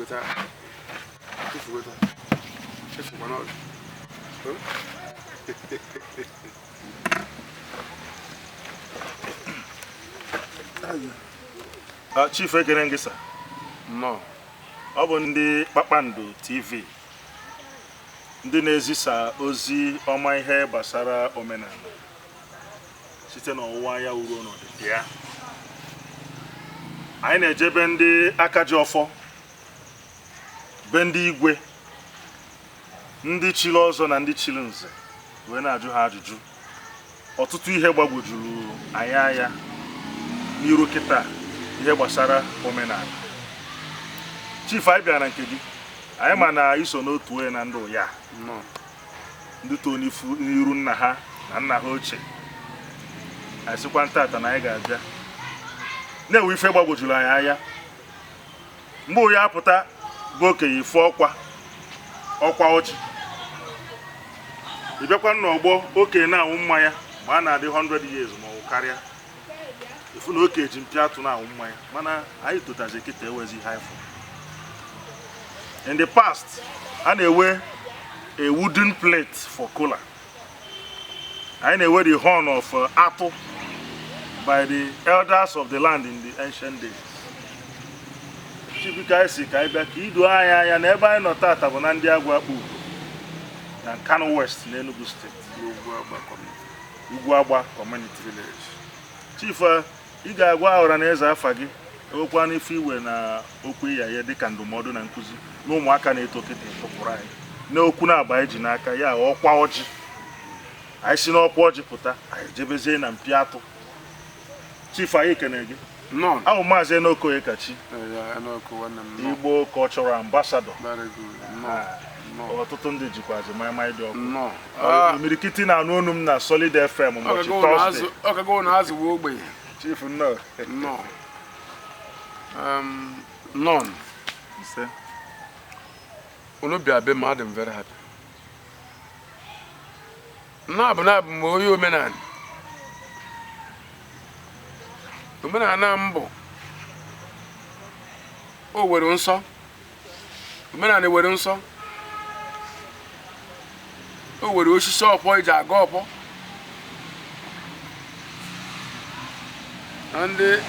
Tụfugo taa. Tụfugo taa. Echefukwana ọzọ. Ah, Chief, ekene gị sir. Nnọọ. Ọ bụ ndị Kpakpando TV, ndị na-ezisa ozi ọma ihe gbasara omenala site n'ọwụwa anyanwụ ruo n'ọdịda ya. Anyị na-eje be ndị aka ji ọfọ, be ndị igwe, ndị chiri ọzọ na ndị chiri nze, wee na-ajụ ha ajụjụ ọtụtụ ihe gbagwojuru anyị anya n'iru kịta, ihe gbasara omenala. Chief, anyị bịara na nke gị. Anyị ma na i so n'otu onye na ndị ụya ndị too n'iru nna ha na nna ha ochie. Anyị sịkwa ntata na anyị ga-abịa na-enwe ife gbagwojuru anyị anya mgbe ụya apụta bụ okenye ife ọkwa ọkwa ọjị. Ị bịakwa n'ọgbọ okenye na-anwụ mmanya mgbe a na-adị 100 years ma ọ bụ karịa, ị fụ na okenye ji mpi atụ na-anwụ mmanya. Mana anyị totazi kịta, ewezi ihe anyị fụrụ. In the past, a na-ewe a wooden plate for kola. Anyị na-ewe the horn of atụ by the elders of the land in the ancient days. Chief, ka anyị si ka anyị bịa ka i doo anyị anya na ebe anyị nọ tata bụ na ndị Agwụ Akpọ Ugo na Nkanu West na Enugu Steeti, Ugwu Agba community. Ugwu Agba community. Village. Chief, ị ga-agwa ọra na eze afa gị, ewekwa n'ife iwe na okwu ịya ya dịka ndụmọdụ na nkụzi na ụmụaka na-eto kịta tụpụrụ anyị n'okwu na-aba anyị ji n'aka ya ọkwa ọjị. Anyị si n'ọkwa ọjị pụta, anyị jebezie na mpi atụ. Chief, anyị kene gị. Nnọọ. Ahụ Maazị Enokoye Kachi. Ya, Enoko nwanne m, nnọọ. Igbo cultural ambassador. Very good. Nnọọ. Nnọọ. Ọtụtụ ndị jikwazi maịmaị dị ọkụ. Nnọọ. Imirikiti na-anụ onu m na Solid FM ụbọchị Thursday. Ọkago na azụ wee ogbenye. Chief, nnọọ. Nnọọ. Nnọọ. Ise. Unu bịa be m, adị m very happy. Na-abụ m onye omenala. Omenala m bụ o were nsọ. Omenala were nsọ. O were osisi ọfọ eji aga ọfọ. Na ndị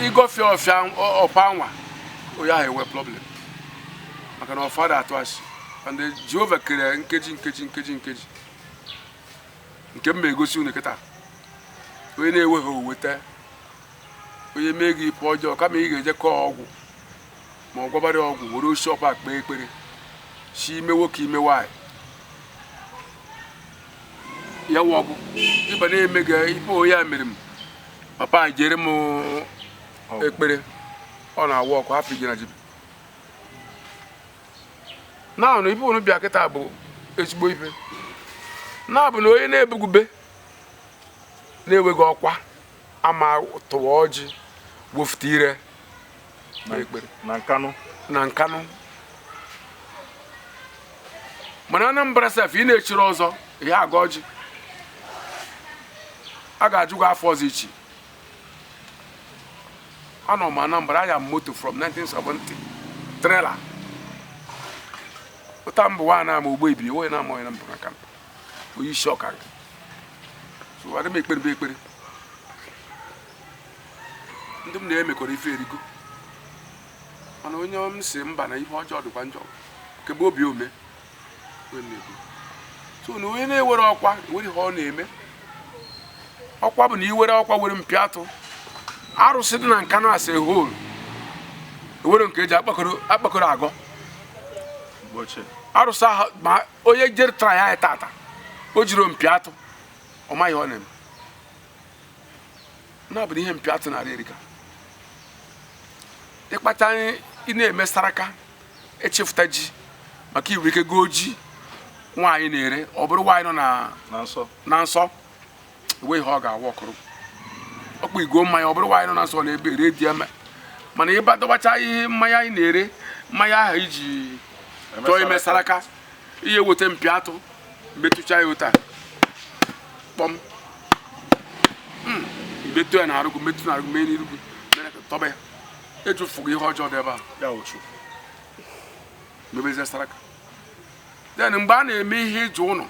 ịgọfe ọfịa ọfọ anwa, onye ahụ enwe problem, maka na ọfọ atụ asị. And Jehova kere nkeji nkeji nkeji nkeji nke m ma egosi unu kịta. Onye na-enweghị oweta, onye mee gị ife ọjọọ, kama ị ga-eje kọọ ọgwụ ma ọ gwabara ọgwụ, were osisi ọkwa kpee ekpere si ime nwoke, ime nwaanyị, ya wụ ọgwụ ịba na-eme gị ife. Onye a mere m papa jere m ekpere, ọ na-awụ ọkụ hapụ ije na jibi na ife. Unu bịa kịta bụ ezigbo ife na-abụ na onye na-ebugube na-enweghị ọkwa ama tụwa ọjị, wefute ire ekpere. Na Nkanụ. Na Nkanụ. Mana Anambra sef, ị na-echiri ọzọ ihe aga ọjị, a ga-ajụ gị afọ ọzọ ichi. Anọ m Anambra, anya m moto from 1970, trailer ụta mbụ nwa na ama ogbo ebi onye na-ama onye na mbụ na Nkanụ, onye isi ọka. So adị m ekpere bụ ekpere ndị m na-emekọrọ ife erigo. Mana onye m si mba na ihe ọjọọ dịkwa njọ kebe obi ome onye na-ekwu. So na onye na-ewere ọkwa enwere ihe ọ na-eme. Ọkwa bụ na iwere ọkwa, were mpi atụ. Arụsị dị na Nkanụ as a whole, ewere nke eji akpakọrọ agọ. Mgbe ochie. Arụsị ahụ, ma onye jere tara ya tata, o jiri mpi atụ, ọ maghị ọ na-eme. Na bụ na ihe mpi atụ na-arị erika ịkpacha anyị. Ị na-eme saraka, echefuta ji maka iwere ike goo ji nwaanyị na-ere, ọ bụrụ nwaanyị nọ na Na nsọ. Na nsọ, enweghị ihe ọ ga-awa ọkụrụ ọkpụ igo mmanya. Ọ bụrụ nwaanyị nọ na nsọ na-ebe ere di eme. Mana ịba dọbacha ihe mmanya anyị na-ere, mmanya ahụ iji chọọ ime saraka, ihe weta mpi atụ, metụcha ya ụta kpọm. Imetụ ya na arụgụ, metụ na arụgụ, mee n'iru gị, mere ka tọba ya. Ejufụgo ihe ọjọọ dị ebe a. Ya ụchụ. Mebezie saraka. Then mgbe a na-eme ihe iji ụlọ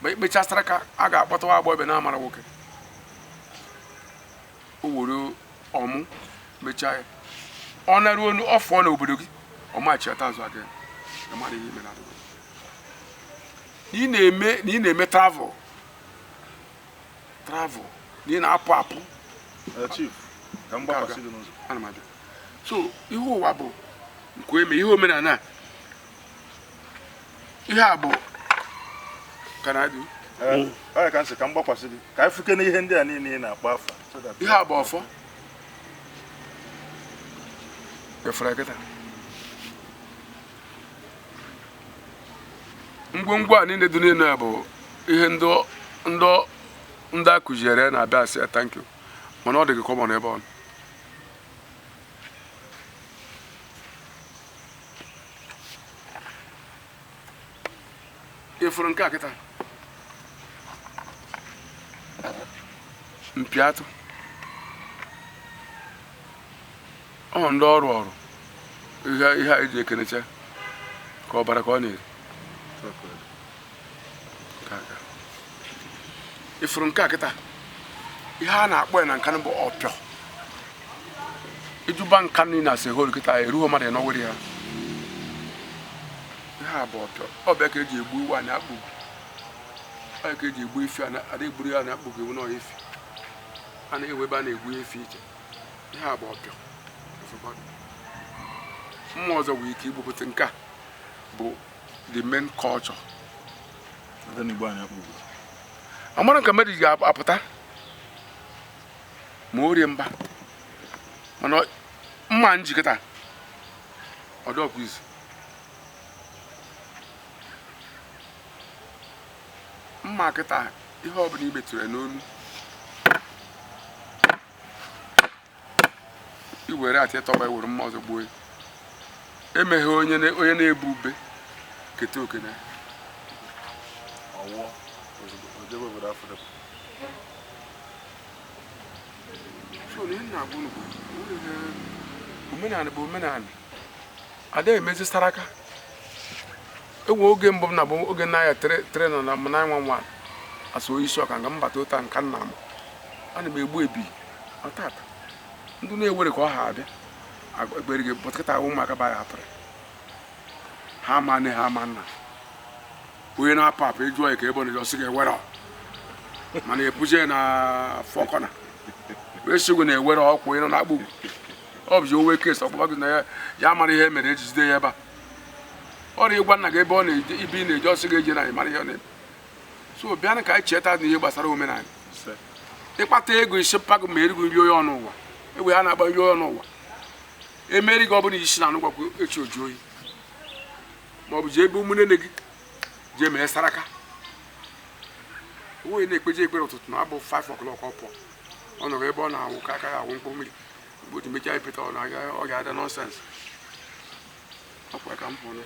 ma ikpecha saraka, a ga-akpọtawa agbọghọbịa na-amara nwoke, o were ọmụ mechaa ya, ọ naruo onu ọ fụọ n'obodo gị, ọ machiata azụ aga mara ihe ime na adịghị. Na ị na-eme, na ị na-eme travel travel, na ị na-apụ apụ. Chief, ka m gbakwasị gị n'ụzọ. Ana m abịa. So ihe ụwa bụ nke eme ihe omenala a. Ihe a bụ can I do? Ọ ya ka m sị ka m gbakwasị gị ka anyị fuke n'ihe ndị a niile ị na-akpọ afa so that- Ihe a bụ ọfọ efere kịta. Ngwongwo a niile dị n'elu ya bụ ihe ndị ndị ndị a kụziere na-abịa asị ya thank you, mana ọ dị gị common ebe ọ nọ. Ịfụrụ nke a kịta, mpi atụ ọ ndị ọrụ ọrụ ihe ihe a eji ekenecha ka ọbara ka ọ na-eri. Nke a ga. Ịfụrụ nke a kịta, ihe a na-akpọ ya na nkanụ bụ ọpịọ. Ijuba nka niile na sehol kịta, erughị mmadụ ịnọwere ya. Ihe a bụ ọpịọ, ọbịa ka eji egbu ewu a na-akpụ, ọ ka eji egbu efi a ada egburu ya na-akpụ ewu na efi a na-ewe ebe a na-egbu efi iche. Ihe a bụ ọpịọ. Mmụọ ọzọ nwere ike igbupụta. Nke a bụ the main culture. Ndị n'Igbo anyị akpụgo. Amara ka mmadụ ga-apụta ma o rie mba, mana mma njikọta ọdọkwa izu. Mma kịta, ihe ọbụla i metụrụ ya n'onu i were atị tọba, ewere mma ọzọ gbuo ya. Emeghe onye onye na-ebu ube keta oke na ya. Ọwụọ ozugbo o jebe obodo Afrịka. So na ihe m na-agwa unu bụ ihe omenala bụ omenala. Ada emezi saraka. Enwe oge mbụ m na-abụ oge na ya tere na na 911 asụ onye isi ọka nga mbata ụta nka nna m, ana m egbu ebi ọtata ndị na-ewere ka ọ ha abịa ekpere gị pụtakịta. Ụmụaka ba ya hapụrụ ha ama nne ha ama nna. Onye na-apụ apụ, ịjụọ ya ka ebe ọ na-eje, ọsị gị ewere mana ebuje na fọkọna wee sị gị na ewere ọkwụ onye nọ na-akpụ ugwu. Ọ bụzi owe kesi ọkpụkpa gị na ya ya mara ihe mere eji jide ya ebe a. Ọrịa ịgwa nna gị ebe ọ na-eje, ibe ị na-eje, ọsị gị eje na mara ihe ọ na-eme. So bịanụ ka anyị cheta na ihe gbasara omenala. Ise. Ịkpata ego isi mpago ma erighị nri onye ọnụ ụwa egbe ha na-agba nri onye ọnụ ụwa emeri gị. Ọ bụla isi na anụgwakwu echi oju oyi ma ọ bụ jee ebe ụmụnne gị jee mee saraka. Onye na-ekpeje ekpere ụtụtụ na abụ 5 o'clock, ọ pụọ, ọ nọrọ ebe ọ na-awụ ka aka ya awụ mkpụrụ mmiri. Mgbe o ji mechaa ipeta, ọ na-aga, ọ ga-ada nonsense. Ọkwa ka m hụrụ.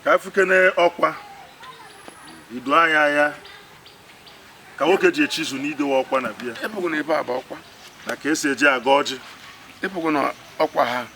Ka anyị fukene ọkwa ido anya anya ka nwoke ji echizu n'idowe ọkwa na bịa. Ịpụgụ na ebe a bụ ọkwa. Na ka esi eji aga ọjị. Ịpụgụ na ọkwa ha.